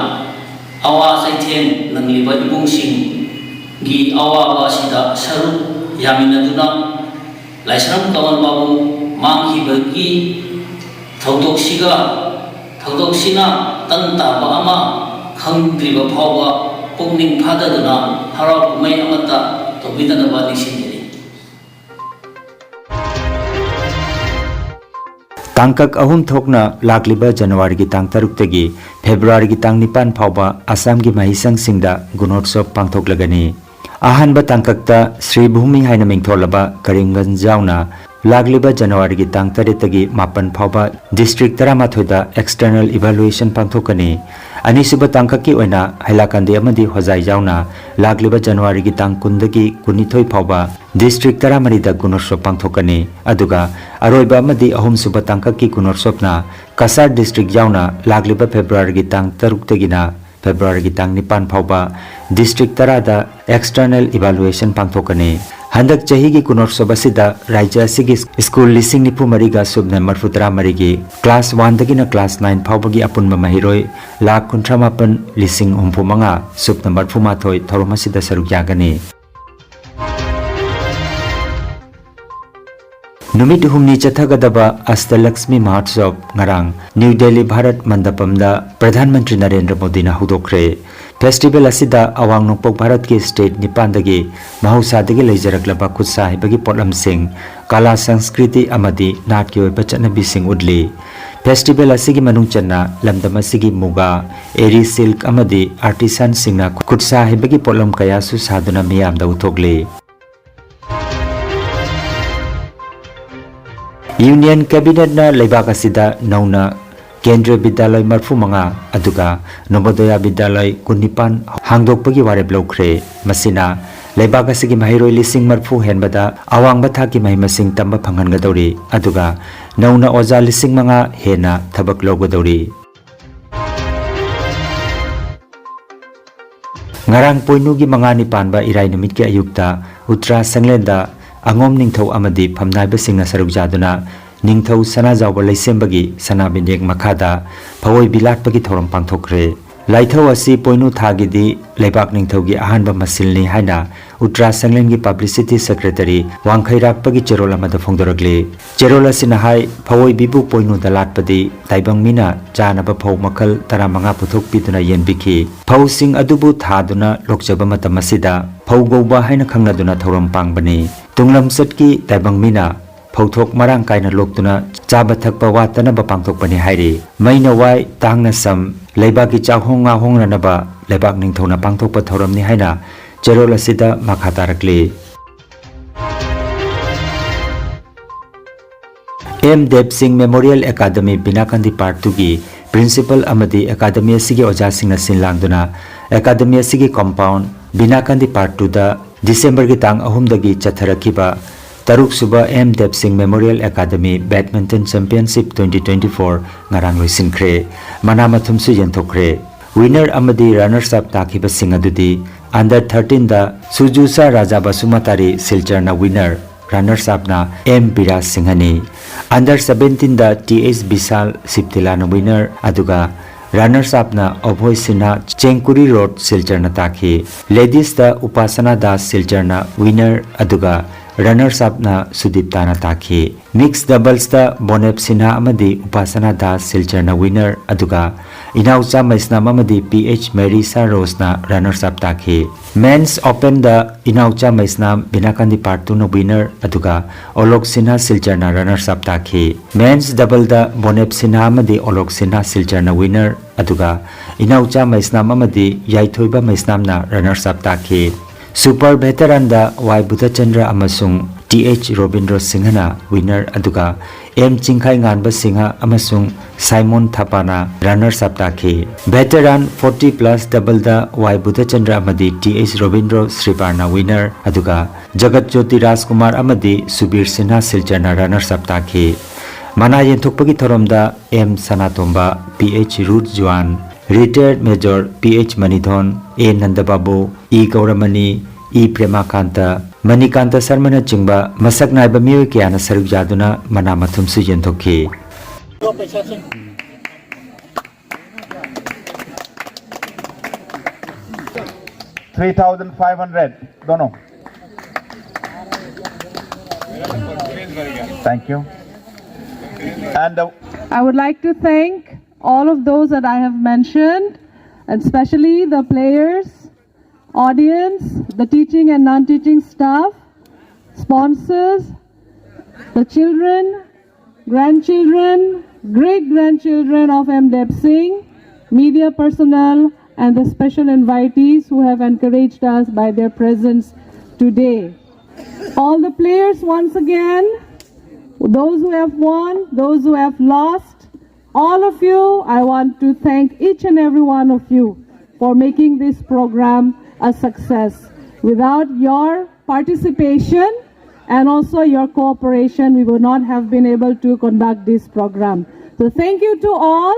ꯑꯋꯥ ꯆꯩꯊꯦꯡ ꯅꯪꯂꯤꯕ ꯏꯃꯨꯡꯁꯤꯡꯒꯤ ꯑꯋꯥꯕ ꯑꯁꯤꯗ ꯁꯔꯨꯛ ꯌꯥꯃꯤꯟꯅꯗꯨꯅ ꯂꯥꯏꯁ꯭ꯔꯝ ꯀꯃꯜ ꯕꯥꯕꯨ ꯃꯥꯡꯈꯤꯕꯒꯤ ꯊꯧꯗꯣꯛꯁꯤꯒ, ꯊꯧꯗꯣꯛꯁꯤꯅ ꯇꯪ ꯇꯥꯕ ꯑꯃ ꯈꯪꯗ꯭ꯔꯤꯕ ꯐꯥꯎꯕ ꯄꯨꯛꯅꯤꯡ ꯐꯥꯗꯗꯨꯅ ꯍꯔꯥꯎ ꯀꯨꯝꯍꯩ ꯑꯃꯠꯇ ꯇꯧꯕꯤꯗꯅꯕ ꯅꯤꯡꯁꯤꯡꯖꯔꯤ꯫ ꯇꯥꯡꯀꯛ ꯑꯍꯨꯝ ꯊꯣꯛꯅ ꯂꯥꯛꯂꯤꯕ ꯖꯅꯋꯥꯔꯤꯒꯤ ꯇꯥꯡ ꯇꯔꯨꯛꯇꯒꯤ ꯐꯦꯕ꯭ꯔꯨꯋꯥꯔꯤꯒꯤ ꯇꯥꯡ ꯅꯤꯄꯥꯟ ꯐꯥꯎꯕ ꯑꯁꯥꯝꯒꯤ ꯃꯍꯩꯁꯪꯁꯤꯡꯗ ꯒꯨꯅꯣꯠꯁꯣꯞ ꯄꯥꯡꯊꯣꯛꯂꯒꯅꯤ꯫ ꯑꯍꯥꯟꯕ ꯇꯥꯡꯀꯛꯇ ꯁ꯭ꯔꯤ ꯚꯨꯃꯤ ꯍꯥꯏꯅ ꯃꯤꯡꯊꯣꯜꯂꯕ ꯀꯔꯤꯝꯒꯟꯖ ꯌꯥꯎꯅ ꯂꯥꯛꯂꯤꯕ ꯖꯅꯋꯥꯔꯤꯒꯤ ꯇꯥꯡ ꯇꯔꯦꯠꯇꯒꯤ ꯃꯥꯄꯟ ꯐꯥꯎꯕ ꯗꯤꯁꯇ꯭ꯔꯤꯛ ꯇꯔꯥꯃꯥꯊꯣꯏꯗ ꯑꯦꯛꯁꯇꯔꯅꯦꯜ ꯏꯚꯥꯂꯨꯑꯦꯁꯟ ꯄꯥꯡꯊꯣꯛꯀꯅꯤ꯫ ꯑꯅꯤꯁꯨꯕ ꯇꯥꯡꯀꯛꯀꯤ ꯑꯣꯏꯅ ꯍꯩꯂꯥꯀꯥꯟꯗꯤ ꯑꯃꯗꯤ ꯍꯣꯖꯥꯏ ꯌꯥꯎꯅ ꯂꯥꯛꯂꯤꯕ ꯖꯅꯋꯥꯔꯤꯒꯤ ꯇꯥꯡ ꯀꯨꯟꯗꯒꯤ ꯀꯨꯟꯅꯤꯊꯣꯏ ꯐꯥꯎꯕ ꯗꯤꯁꯇ꯭ꯔꯤꯛ ꯇꯔꯥꯃꯔꯤꯗ ꯒꯨꯅꯣꯠꯁꯣꯞ ꯄꯥꯡꯊꯣꯛꯀꯅꯤ꯫ ꯑꯗꯨꯒ ꯑꯔꯣꯏꯕ ꯑꯃꯗꯤ ꯑꯍꯨꯝꯁꯨꯕ ꯇꯥꯡꯀꯛꯀꯤ ꯒꯨꯅꯣꯠꯁꯣꯞꯅ ꯀꯁꯥꯔ ꯗꯤꯁꯇ꯭ꯔꯤꯛ ꯌꯥꯎꯅ ꯂꯥꯛꯂꯤꯕ ꯐꯦꯕ꯭ꯔꯨꯋꯥꯔꯤꯒꯤ ꯇꯥꯡ ꯇꯔꯨꯛꯇꯒꯤꯅ ꯐꯦꯕ꯭ꯔꯨꯋꯥꯔꯤꯒꯤ ꯇꯥꯡ ꯅꯤꯄꯥꯟ ꯐꯥꯎꯕ ꯗꯤꯁꯇ꯭ꯔꯤꯛ ꯇꯔꯥꯗ ꯑꯦꯛꯁꯇꯔꯅꯦꯜ ꯏꯚꯥꯂꯨꯑꯦꯁꯟ ꯄꯥꯡꯊꯣꯛꯀꯅꯤ꯫ ꯍꯟꯗꯛ ꯆꯍꯤꯒꯤ ꯒꯨꯅꯣꯠꯁꯣꯞ ꯑꯁꯤꯗ ꯔꯥꯖ꯭ꯌ ꯑꯁꯤꯒꯤ ꯁ꯭ꯀꯨꯜ ꯂꯤꯁꯤꯡ ꯅꯤꯐꯨ ꯃꯔꯤꯒ ꯁꯨꯞꯅ ꯃꯔꯤꯐꯨ ꯇꯔꯥ ꯃꯔꯤꯒꯤ ꯀ꯭ꯂꯥꯁ ꯋꯥꯟꯗꯒꯤꯅ ꯀ꯭ꯂꯥꯁ ꯅꯥꯏꯟ ꯐꯥꯎꯕꯒꯤ ꯑꯄꯨꯟꯕ ꯃꯍꯩꯔꯣꯏ ꯂꯥꯈ ꯀꯨꯟꯊ꯭ꯔꯥ ꯃꯥꯄꯟ ꯂꯤꯁꯤꯡ ꯍꯨꯝꯐꯨ ꯃꯉꯥ ꯁꯨꯞꯅ ꯃꯔꯤꯐꯨ ꯃꯥꯊꯣꯏ ꯊꯧꯔꯝ ꯑꯁꯤꯗ ꯁꯔꯨꯛ ꯌꯥꯒꯅꯤ꯫ ꯅꯨꯃꯤꯠ ꯍꯨꯝꯅꯤ ꯆꯠꯊꯒꯗꯕ ꯑꯁꯇꯂꯛꯁꯃꯤ ꯃꯍꯣꯠꯁꯕ ꯉꯔꯥꯡ ꯅ꯭ꯌꯨ ꯗꯦꯜꯂꯤ ꯚꯥꯔꯠ ꯃꯟꯗꯄꯝꯗ ꯄ꯭ꯔꯙꯥꯟ ꯃꯟꯇ꯭ꯔꯤ ꯅꯔꯦꯟꯗ꯭ꯔ ꯃꯣꯗꯤꯅ ꯍꯧꯗꯣꯛꯈ꯭ꯔꯦ꯫ ꯐꯦꯁꯇꯤꯚꯦꯜ ꯑꯁꯤꯗ ꯑꯋꯥꯡ ꯅꯣꯡꯄꯣꯛ ꯚꯥꯔꯠꯀꯤ ꯁ꯭ꯇꯦꯠ ꯅꯤꯄꯥꯟꯗꯒꯤ ꯃꯍꯧꯁꯥꯗꯒꯤ ꯂꯩꯖꯔꯛꯂꯕ ꯈꯨꯠꯁꯥ ꯍꯩꯕꯒꯤ ꯄꯣꯠꯂꯝꯁꯤꯡ, ꯀꯂꯥ ꯁꯪꯁꯀ꯭ꯔꯤꯇꯤ ꯑꯃꯗꯤ ꯅꯥꯠꯀꯤ ꯑꯣꯏꯕ ꯆꯠꯅꯕꯤꯁꯤꯡ ꯎꯠꯂꯤ꯫ ꯐꯦꯁꯇꯤꯚꯦꯜ ꯑꯁꯤꯒꯤ ꯃꯅꯨꯡ ꯆꯟꯅ ꯂꯝꯗꯝ ꯑꯁꯤꯒꯤ ꯃꯨꯒꯥ, ꯑꯦꯔꯤ ꯁꯤꯜꯛ ꯑꯃꯗꯤ ꯑꯥꯔꯇꯤꯁꯥꯟꯁꯤꯡꯅ ꯈꯨꯠꯁꯥ ꯍꯩꯕꯒꯤ ꯄꯣꯠꯂꯝ ꯀꯌꯥꯁꯨ ꯁꯥꯗꯨꯅ ꯃꯤꯌꯥꯝꯗ ꯎꯠꯊꯣꯛꯂꯤ꯫ ꯌꯨꯅꯤꯌꯟ ꯀꯦꯕꯤꯅꯦꯠꯅ ꯂꯩꯕꯥꯛ ꯑꯁꯤꯗ ꯅꯧꯅ ꯀꯦꯟꯗ꯭ꯔꯤꯌ ꯕꯤꯗ꯭ꯌꯥꯂꯣꯏ ꯃꯔꯤꯐꯨ ꯃꯉꯥ ꯑꯗꯨꯒ ꯅꯣꯕꯣꯗꯌ ꯕꯤꯗ꯭ꯌꯥꯂꯣꯏ ꯀꯨꯟꯅꯤꯄꯥꯟ ꯍꯥꯡꯗꯣꯛꯄꯒꯤ ꯋꯥꯔꯦꯞ ꯂꯧꯈ꯭ꯔꯦ꯫ ꯃꯁꯤꯅ ꯂꯩꯕꯥꯛ ꯑꯁꯤꯒꯤ ꯃꯍꯩꯔꯣꯏ ꯂꯤꯁꯤꯡ ꯃꯔꯤꯐꯨ ꯍꯦꯟꯕꯗ ꯑꯋꯥꯡꯕ ꯊꯥꯛꯀꯤ ꯃꯍꯩ ꯃꯁꯤꯡ ꯇꯝꯕ ꯐꯪꯍꯟꯒꯗꯧꯔꯤ, ꯑꯗꯨꯒ ꯅꯧꯅ ꯑꯣꯖꯥ ꯂꯤꯁꯤꯡ ꯃꯉꯥ ꯍꯦꯟꯅ ꯊꯕꯛ ꯂꯧꯒꯗꯧꯔꯤ꯫ ꯉꯔꯥꯡ ꯄꯣꯏꯅꯨꯒꯤ ꯃꯉꯥꯅꯤ ꯄꯥꯟꯕ ꯏꯔꯥꯏ ꯅꯨꯃꯤꯠꯀꯤ ꯑꯌꯨꯛꯇ ꯎꯠꯇ꯭ꯔꯥ ꯁꯪꯂꯦꯟꯗ ꯑꯉꯣꯝ ꯅꯤꯡꯊꯧ ꯑꯃꯗꯤ ꯐꯝꯅꯥꯏꯕꯁꯤꯡꯅ ꯁꯔꯨꯛ ꯌꯥꯗꯨꯅ ꯅꯤꯡꯊꯧ ꯁꯅꯥꯖꯥꯎꯕ ꯂꯩꯁꯦꯝꯕꯒꯤ ꯁꯅꯥ ꯃꯤꯅꯦꯛ ꯃꯈꯥꯗ ꯐꯋꯣꯏꯕꯤ ꯂꯥꯠꯄꯒꯤ ꯊꯧꯔꯝ ꯄꯥꯡꯊꯣꯛꯈ꯭ꯔꯦ꯫ ꯂꯥꯏꯊꯧ ꯑꯁꯤ ꯄꯣꯏꯅꯨ ꯊꯥꯒꯤꯗꯤ ꯂꯩꯕꯥꯛ ꯅꯤꯡꯊꯧꯒꯤ ꯑꯍꯥꯟꯕ ꯃꯁꯤꯜꯅꯤ ꯍꯥꯏꯅ ꯎꯠꯇ꯭ꯔꯥ ꯁꯪꯂꯦꯟꯒꯤ ꯄꯕ꯭ꯂꯤꯁꯤꯇꯤ ꯁꯦꯀ꯭ꯔꯦꯇꯔꯤ ꯋꯥꯡꯈꯩꯔꯥꯛꯄꯒꯤ ꯆꯦꯔꯣꯜ ꯑꯃꯗ ꯐꯣꯡꯗꯣꯔꯛꯂꯤ꯫ ꯆꯦꯔꯣꯜ ꯑꯁꯤꯅ ꯍꯥꯏ, ꯐꯋꯣꯏꯕꯤꯕꯨ ꯄꯣꯏꯅꯨꯗ ꯂꯥꯠꯄꯗꯤ ꯇꯥꯏꯕꯪ ꯃꯤꯅ ꯆꯥꯅꯕ ꯐꯧ ꯃꯈꯜ ꯇꯔꯥꯃꯉꯥ ꯄꯨꯊꯣꯛꯄꯤꯗꯨꯅ ꯌꯦꯟꯕꯤꯈꯤ꯫ ꯐꯧꯁꯤꯡ ꯑꯗꯨꯕꯨ ꯊꯥꯗꯨꯅ ꯂꯣꯛꯆꯕ ꯃꯇꯝ ꯑꯁꯤꯗ ꯐꯧ ꯒꯧꯕ ꯍꯥꯏꯅ ꯈꯪꯅꯗꯨꯅ ꯊꯧꯔꯝ ꯄꯥꯡꯕꯅꯤ꯫ ꯇꯨꯡꯂꯝꯆꯠꯀꯤ ꯇꯥꯏꯕꯪ ꯃꯤꯅ ꯐꯧꯊꯣꯛ ꯃꯔꯥꯡ ꯀꯥꯏꯅ ꯂꯣꯛꯇꯨꯅ ꯆꯥꯕ ꯊꯛꯄ ꯋꯥꯠꯇꯅꯕ ꯄꯥꯡꯊꯣꯛꯄꯅꯤ ꯍꯥꯏꯔꯤ꯫ ꯃꯩꯅ ꯋꯥꯏ, ꯇꯥꯡꯅ ꯁꯝ, ꯂꯩꯕꯥꯛꯀꯤ ꯆꯥꯛꯍꯣꯡ ꯉꯥꯍꯣꯡꯅꯅꯕ ꯂꯩꯕꯥꯛ ꯅꯤꯡꯊꯧꯅ ꯄꯥꯡꯊꯣꯛꯄ ꯊꯧꯔꯝꯅꯤ ꯍꯥꯏꯅ ꯆꯦꯔꯣꯜ ꯑꯁꯤꯗ ꯃꯈꯥ ꯇꯥꯔꯛꯂꯤ꯫ M Deba Singh memorial academy ꯕꯤꯅꯥꯀꯥꯟꯗꯤ part ꯇꯨꯒꯤ ꯄ꯭ꯔꯤꯟꯁꯤꯄꯜ ꯑꯃꯗꯤ ꯑꯦꯀꯥꯗꯃꯤ ꯑꯁꯤꯒꯤ ꯑꯣꯖꯥꯁꯤꯡꯅ ꯁꯤꯟ ꯂꯥꯡꯗꯨꯅ ꯑꯦꯀꯥꯗꯃꯤ ꯑꯁꯤꯒꯤ ꯀꯝꯄꯥꯎꯟ ꯕꯤꯅꯥꯀꯥꯟꯗꯤ ꯄꯥꯔꯠ ꯇꯨꯗ ꯗꯤꯁꯦꯝꯕꯔꯒꯤ ꯇꯥꯡ ꯑꯍꯨꯝꯗꯒꯤ ꯆꯠꯊꯔꯛꯈꯤꯕ ꯇꯔꯨꯛ ꯁꯨꯕ M Deba Singh memorial academy badminton championship twenty twenty four ꯉꯔꯥꯡ ꯂꯣꯏꯁꯤꯟꯈ꯭ꯔꯦ꯫ ꯃꯅꯥ ꯃꯊꯨꯝꯁꯨ ꯌꯦꯟꯊꯣꯛꯈ꯭ꯔꯦ꯫ ꯋꯤꯅꯔ ꯑꯃꯗꯤ ꯔꯅꯔꯁ ꯑꯞ ꯇꯥꯈꯤꯕꯁꯤꯡ ꯑꯗꯨꯗꯤ ꯑꯟꯗꯔ ꯊꯥꯔꯇꯤꯟꯗ ꯁꯨꯖꯨꯁꯥ ꯔꯥꯖꯥ ꯕꯁꯨꯃꯇꯥꯔꯤ ꯁꯤꯜꯆꯔꯅ ꯋꯤꯅꯔ, ꯔꯅꯔꯁ ꯑꯞꯅ ꯑꯦꯝ ꯕꯤꯔꯥꯖ ꯁꯤꯡꯍꯅꯤ꯫ ꯑꯟꯗꯔ ꯁꯚꯦꯟꯇꯤꯟꯗ ꯇꯤ ꯑꯩꯆ ꯕꯤꯁꯥꯜ ꯁꯤꯞꯇꯤꯂꯥꯅ ꯋꯤꯅꯔ, ꯑꯗꯨꯒ ꯔꯅꯔꯁ ꯑꯞꯅ ꯑꯚꯣꯏ ꯁꯤꯟꯍꯥ ꯆꯦꯡꯀꯨꯔꯤ ꯔꯣꯗ ꯁꯤꯜꯆꯔꯅ ꯇꯥꯈꯤ꯫ ꯂꯦꯗꯤꯁꯇ ꯎꯄꯥꯁꯅꯥ ꯗꯥꯁ ꯁꯤꯜꯆꯔꯅ ꯋꯤꯅꯔ, ꯑꯗꯨꯒ Runners upꯅ ꯁꯨꯗꯤꯞꯇꯥꯅ ꯇꯥꯈꯤ꯫ Mixed doublesꯇ ꯕꯣꯅꯦꯞ ꯁꯤꯟꯍꯥ ꯑꯃꯗꯤ ꯎꯄꯥꯁꯅꯥ ꯗꯥꯁ ꯁꯤꯜꯆꯔꯅ winner, ꯑꯗꯨꯒ ꯏꯅꯥꯎꯆꯥ ꯃꯩꯁꯅꯥꯝ ꯑꯃꯗꯤ ꯄꯤ ꯑꯩꯆ ꯃꯦꯔꯤꯁꯥ ꯔꯣꯁꯅ runners up ꯇꯥꯈꯤ꯫ Men's openꯗ ꯏꯅꯥꯎꯆꯥ ꯃꯩꯁꯅꯥꯝ ꯕꯤꯅꯥꯀꯥꯟꯗꯤ ꯄꯥꯔꯠ ꯇꯨꯅ winner, ꯑꯗꯨꯒ ꯑꯣꯂꯣꯛ ꯁꯤꯟꯍꯥ ꯁꯤꯜꯆꯔꯅ runners up ꯇꯥꯈꯤ꯫ Men's doubleꯗ ꯕꯣꯅꯦꯞ ꯁꯤꯟꯍꯥ ꯑꯃꯗꯤ ꯑꯣꯂꯣꯛ ꯁꯤꯟꯍꯥ ꯁꯤꯜꯆꯔꯅ winner, ꯑꯗꯨꯒ ꯏꯅꯥꯎꯆꯥ ꯃꯩꯁꯅꯥꯝ ꯑꯃꯗꯤ ꯌꯥꯏꯊꯣꯏꯕ ꯃꯩꯁꯅꯥꯝꯅ runners up ꯇꯥꯈꯤ꯫ Super veteranꯗ ꯋꯥꯏ ꯕꯨꯙꯆꯟꯗ꯭ꯔ ꯑꯃꯁꯨꯡ ꯇꯤ ꯑꯩꯆ ꯔꯣꯕꯤꯟꯗ꯭ꯔꯣ ꯁꯤꯡꯍꯅ winner, ꯑꯗꯨꯒ ꯑꯦꯝ ꯆꯤꯡꯈꯥꯏꯉꯥꯟꯕ ꯁꯤꯡꯍ ꯑꯃꯁꯨꯡ ꯁꯥꯏꯃꯣꯟ ꯊꯥꯄꯥꯅ runners up ꯇꯥꯈꯤ꯫ Veteran forty plus doubleꯗ ꯋꯥꯏ ꯕꯨꯙꯆꯟꯗ꯭ꯔ ꯑꯃꯗꯤ ꯇꯤ ꯑꯩꯆ ꯔꯣꯕꯤꯟꯗ꯭ꯔꯣ ꯁ꯭ꯔꯤꯄꯥꯔꯅ winner, ꯑꯗꯨꯒ ꯖꯒꯠ ꯖꯣꯇꯤ ꯔꯥꯖꯀꯨꯃꯥꯔ ꯑꯃꯗꯤ ꯁꯨꯕꯤꯔ ꯁꯤꯟꯍꯥ ꯁꯤꯜꯆꯔꯅ runners up ꯇꯥꯈꯤ꯫ ꯃꯅꯥ ꯌꯦꯟꯊꯣꯛꯄꯒꯤ ꯊꯧꯔꯝꯗ M Sanatomba, P H Rut Juwan, retired major P H Manithon, A Nandababu, E Gouramani, E Premakanta, Manikanta ꯁꯔꯃꯅꯆꯤꯡꯕ ꯃꯁꯛ ꯅꯥꯏꯕ ꯃꯤꯑꯣꯏ ꯀꯌꯥꯅ ꯁꯔꯨꯛ ꯌꯥꯗꯨꯅ ꯃꯅꯥ ꯃꯊꯨꯝꯁꯨ ꯌꯦꯟꯊꯣꯛꯈꯤ꯫ Three thousand five hundred, दोनों। Thank you। And the I would like to thank all of those that I have mentioned, and especially the players, audience, the teaching and non-teaching staff, sponsors, the children, grandchildren, great-grandchildren of M Deb Singh, media personnel, and the special invitees who have encouraged us by their presence today. All the players, once again, those who have won, those who have lost, all of you, I want to thank each and every one of you for making this program a success. Without your participation and also your cooperation, we would not have been able to conduct this program. So thank you to all.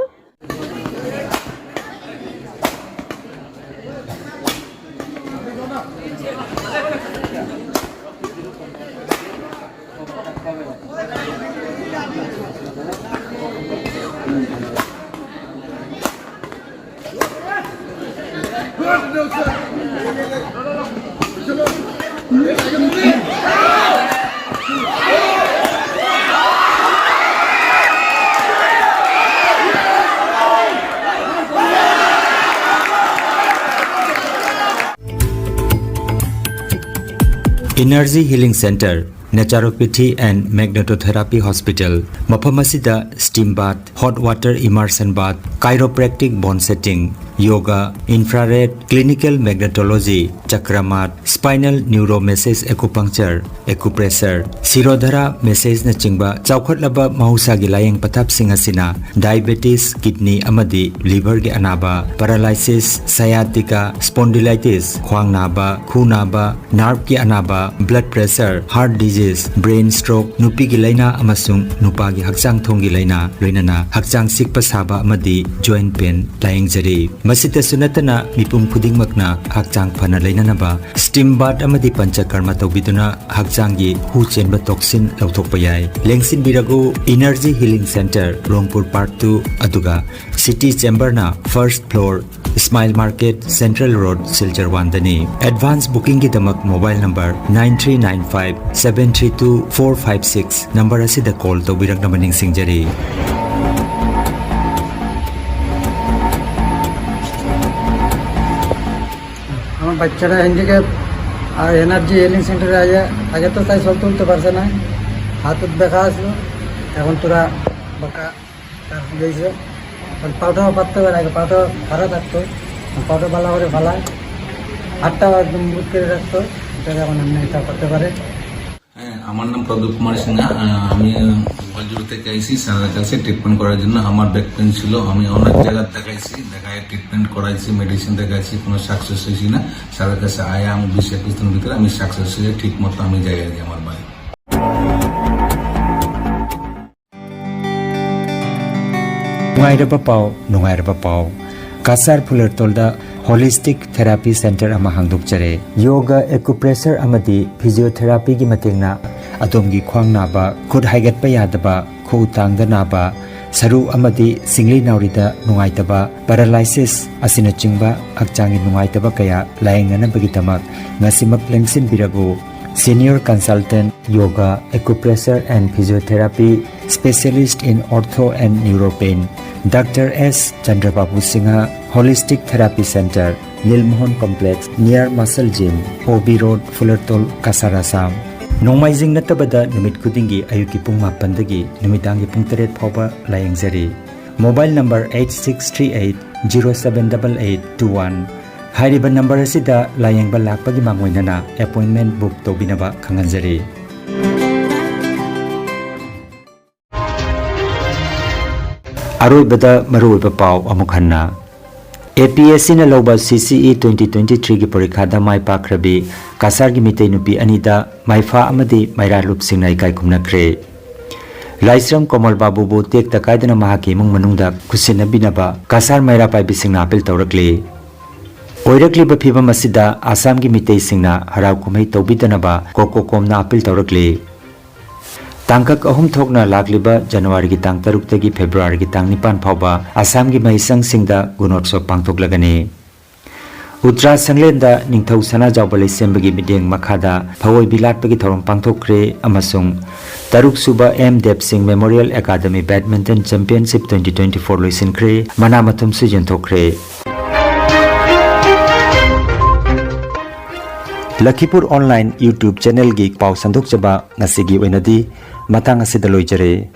Energy Healing Center, Naturopathy and Magnetotherapy Hospital, ꯃꯐꯝ ꯑꯁꯤꯗ steam bath, hot water immersion bath, chiropractic bone setting, yoga, infrared, clinical magnetology, ꯆꯀ꯭ꯔ ꯃꯥꯠ, spinal neuromassage acupuncture, acupressure, ꯁꯤꯔꯣꯙꯔꯥ ꯃꯦꯁꯦꯖꯅꯆꯤꯡꯕ ꯆꯥꯎꯈꯠꯂꯕ ꯃꯍꯧꯁꯥꯒꯤ ꯂꯥꯌꯦꯡ ꯄꯊꯥꯞꯁꯤꯡ ꯑꯁꯤꯅ diabetes, kidney ꯑꯃꯗꯤ liverꯒꯤ ꯑꯅꯥꯕ, paralysis, sciatica, spondylitis, ꯈ꯭ꯋꯥꯡ ꯅꯥꯕ, ꯈꯨ ꯅꯥꯕ, nerveꯀꯤ ꯑꯅꯥꯕ, blood pressure, heart disease, brain stroke, ꯅꯨꯄꯤꯒꯤ ꯂꯥꯏꯅꯥ ꯑꯃꯁꯨꯡ ꯅꯨꯄꯥꯒꯤ ꯍꯛꯆꯥꯡ ꯊꯣꯡꯒꯤ ꯂꯥꯏꯅꯥ, ꯂꯣꯏꯅꯅ ꯍꯛꯆꯥꯡ ꯆꯤꯛꯄ ꯁꯥꯕ ꯑꯃꯗꯤ joint pain ꯂꯥꯌꯦꯡꯖꯔꯤ꯫ ꯃꯁꯤꯇꯁꯨ ꯅꯠꯇꯅ ꯃꯤꯄꯨꯝ ꯈꯨꯗꯤꯡꯃꯛꯅ ꯍꯛꯆꯥꯡ ꯐꯅ ꯂꯩꯅꯅꯕ steam bath ꯑꯃꯗꯤ ꯄꯟꯆꯀꯔꯃ ꯇꯧꯕꯤꯗꯨꯅ ꯍꯛꯆꯥꯡꯒꯤ ꯍꯨ ꯆꯦꯟꯕ toxin ꯂꯧꯊꯣꯛꯄ ꯌꯥꯏ꯫ ꯂꯦꯡꯁꯤꯟꯕꯤꯔꯒꯨ, Energy Healing Center, ꯔꯣꯡꯄꯨꯔ Park two, ꯑꯗꯨꯒ City Chamberꯅ first floor, Smile Market, Central Road, Silchar one ꯗꯅꯤ꯫ Advance bookingꯒꯤꯗꯃꯛ mobile number nine three nine five seven three two four five six number ꯑꯁꯤꯗ call ꯇꯧꯕꯤꯔꯛꯅꯕ ꯅꯤꯡꯁꯤꯡꯖꯔꯤ꯫ আমার বাচ্চাটা হ্যান্ডিক্যাপ, আর এনার্জি হিলিং সেন্টারে আগে আগে তো তাই চলতে উঠতে পারছে না, হাতত ব্যথা আসলো, এখন তোরা বাঁকা তার হয়েছে। এখন পাউটাও পাততে পারে, আগে পাউটা খারাপ থাকতো, পাউটা ভালো করে ফালায়, হাতটাও একদম বুট করে রাখতো, এটা এখন এমনি এটা করতে পারে। হ্যাঁ, আমার নাম প্রদীপ কুমার সিনহা। আহ, আমি গোয়ালজুড়ি থেকে আইছি স্যারের কাছে ট্রিটমেন্ট করার জন্য। আমার ব্যাক পেন ছিল, আমি অনেক জায়গায় দেখাইছি, দেখায় ট্রিটমেন্ট করাইছি, মেডিসিন দেখাইছি, কোনো সাকসেস হয়েছি না। স্যারের কাছে আয়া আমি বিশ একুশ দিনের ভিতরে আমি সাকসেস হয়ে ঠিক মতো আমি যাই আর কি আমার বাড়ি। ꯅꯨꯡꯉꯥꯏꯔꯕ ꯄꯥꯎ, ꯅꯨꯡꯉꯥꯏꯔꯕ ꯄꯥꯎ꯫ ꯀꯁꯥꯔ ꯐꯨꯂꯔꯇꯣꯜꯗ Holistic Therapy Center ꯑꯃ ꯍꯥꯡꯗꯣꯛꯆꯔꯦ꯫ Yoga, acupressure ꯑꯃꯗꯤ physiotherapyꯒꯤ ꯃꯇꯦꯡꯅ ꯑꯗꯣꯝꯒꯤ ꯈ꯭ꯋꯥꯡ ꯅꯥꯕ, ꯈꯨꯠ ꯍꯥꯏꯒꯠꯄ ꯌꯥꯗꯕ, ꯈꯨꯎ ꯇꯥꯡꯗ ꯅꯥꯕ, ꯁꯔꯨ ꯑꯃꯗꯤ ꯁꯤꯡꯂꯤ ꯅꯥꯎꯔꯤꯗ ꯅꯨꯡꯉꯥꯏꯇꯕ, paralysis ꯑꯁꯤꯅꯆꯤꯡꯕ ꯍꯛꯆꯥꯡꯒꯤ ꯅꯨꯡꯉꯥꯏꯇꯕ ꯀꯌꯥ ꯂꯥꯌꯦꯡꯅꯅꯕꯒꯤꯗꯃꯛ ꯉꯁꯤꯃꯛ ꯂꯦꯡꯁꯤꯟꯕꯤꯔꯒꯨ꯫ Senior Consultant, Yoga, Acupressure and Physiotherapy, Specialist in Ortho and Neuropain, Doctor S Chandrababu Singha, Holistic Therapy Center, Nilmohan Complex, near Muscle Gym, O B Road, Fulertol, Cachar, Assam꯫ ꯅꯣꯡꯃꯥꯏꯖꯤꯡ ꯅꯠꯇꯕꯗ ꯅꯨꯃꯤꯠ ꯈꯨꯗꯤꯡꯒꯤ ꯑꯌꯨꯛꯀꯤ ꯄꯨꯡ ꯃꯥꯄꯟꯗꯒꯤ ꯅꯨꯃꯤꯗꯥꯡꯒꯤ ꯄꯨꯡ ꯇꯔꯦꯠ ꯐꯥꯎꯕ ꯂꯥꯌꯦꯡꯖꯔꯤ꯫ Mobile number eight six three eight zero seven double eight two one꯫ ꯍꯥꯏꯔꯤꯕ ꯅꯝꯕꯔ ꯑꯁꯤꯗ ꯂꯥꯌꯦꯡꯕ ꯂꯥꯛꯄꯒꯤ ꯃꯥꯡꯑꯣꯏꯅꯅ appointment book ꯇꯧꯕꯤꯅꯕ ꯈꯪꯍꯟꯖꯔꯤ꯫ ꯑꯔꯣꯏꯕꯗ ꯃꯔꯨꯑꯣꯏꯕ ꯄꯥꯎ ꯑꯃꯨꯛ ꯍꯟꯅ꯫ APSCꯅ ꯂꯧꯕ CCE twenty twenty-threeꯒꯤ ꯄꯔꯤꯈꯥꯗ ꯃꯥꯏ ꯄꯥꯛꯈ꯭ꯔꯕꯤ ꯀꯁꯥꯔꯒꯤ ꯃꯤꯇꯩ ꯅꯨꯄꯤ ꯑꯅꯤꯗ ꯃꯥꯏꯐꯥ ꯑꯃꯗꯤ ꯃꯩꯔꯥ ꯂꯨꯞꯁꯤꯡꯅ ꯏꯀꯥꯏ ꯈꯨꯝꯅꯈ꯭ꯔꯦ꯫ ꯂꯥꯏꯁ꯭ꯔꯝ ꯀꯣꯃꯜ ꯕꯥꯕꯨꯕꯨ ꯇꯦꯛꯇ ꯀꯥꯏꯗꯅ ꯃꯍꯥꯛꯀꯤ ꯏꯃꯨꯡ ꯃꯅꯨꯡꯗ ꯈꯨꯠꯁꯤꯟꯅꯕꯤꯅꯕ ꯀꯁꯥꯔ ꯃꯩꯔꯥ ꯄꯥꯏꯕꯤꯁꯤꯡꯅ ꯑꯄꯤꯜ ꯇꯧꯔꯛꯂꯤ꯫ ꯑꯣꯏꯔꯛꯂꯤꯕ ꯐꯤꯕꯝ ꯑꯁꯤꯗ ꯑꯁꯥꯝꯒꯤ ꯃꯤꯇꯩꯁꯤꯡꯅ ꯍꯔꯥꯎ ꯀꯨꯝꯍꯩ ꯇꯧꯕꯤꯗꯅꯕ ꯀꯣꯀꯣꯀꯣꯝꯅ ꯑꯄꯤꯜ ꯇꯧꯔꯛꯂꯤ꯫ ꯇꯥꯡꯀꯛ ꯑꯍꯨꯝ ꯊꯣꯛꯅ ꯂꯥꯛꯂꯤꯕ ꯖꯅꯋꯥꯔꯤꯒꯤ ꯇꯥꯡ ꯇꯔꯨꯛꯇꯒꯤ ꯐꯦꯕ꯭ꯔꯨꯋꯥꯔꯤꯒꯤ ꯇꯥꯡ ꯅꯤꯄꯥꯟ ꯐꯥꯎꯕ ꯑꯁꯥꯝꯒꯤ ꯃꯍꯩꯁꯪꯁꯤꯡꯗ ꯒꯨꯅꯣꯠꯁꯣꯞ ꯄꯥꯡꯊꯣꯛꯂꯒꯅꯤ꯫ ꯎꯇ꯭ꯔꯥ ꯁꯪꯂꯦꯟꯗ ꯅꯤꯡꯊꯧ ꯁꯅꯥꯖꯥꯎꯕ ꯂꯩꯁꯦꯝꯕꯒꯤ ꯃꯤꯠꯌꯦꯡ ꯃꯈꯥꯗ ꯐꯋꯣꯏꯕꯤ ꯂꯥꯠꯄꯒꯤ ꯊꯧꯔꯝ ꯄꯥꯡꯊꯣꯛꯈ꯭ꯔꯦ ꯑꯃꯁꯨꯡ ꯇꯔꯨꯛ ꯁꯨꯕ M Deba Singh memorial academy badminton championship twenty twenty-four ꯂꯣꯏꯁꯤꯟꯈ꯭ꯔꯦ, ꯃꯅꯥ ꯃꯊꯨꯝꯁꯨ ꯌꯦꯟꯊꯣꯛꯈ꯭ꯔꯦ꯫ ꯂꯈꯤꯄꯨꯔ online YouTube channelꯒꯤ ꯄꯥꯎ ꯁꯟꯗꯣꯛꯆꯕ ꯉꯁꯤꯒꯤ ꯑꯣꯏꯅꯗꯤ ꯃꯇꯥꯡ ꯑꯁꯤꯗ ꯂꯣꯏꯖꯔꯦ꯫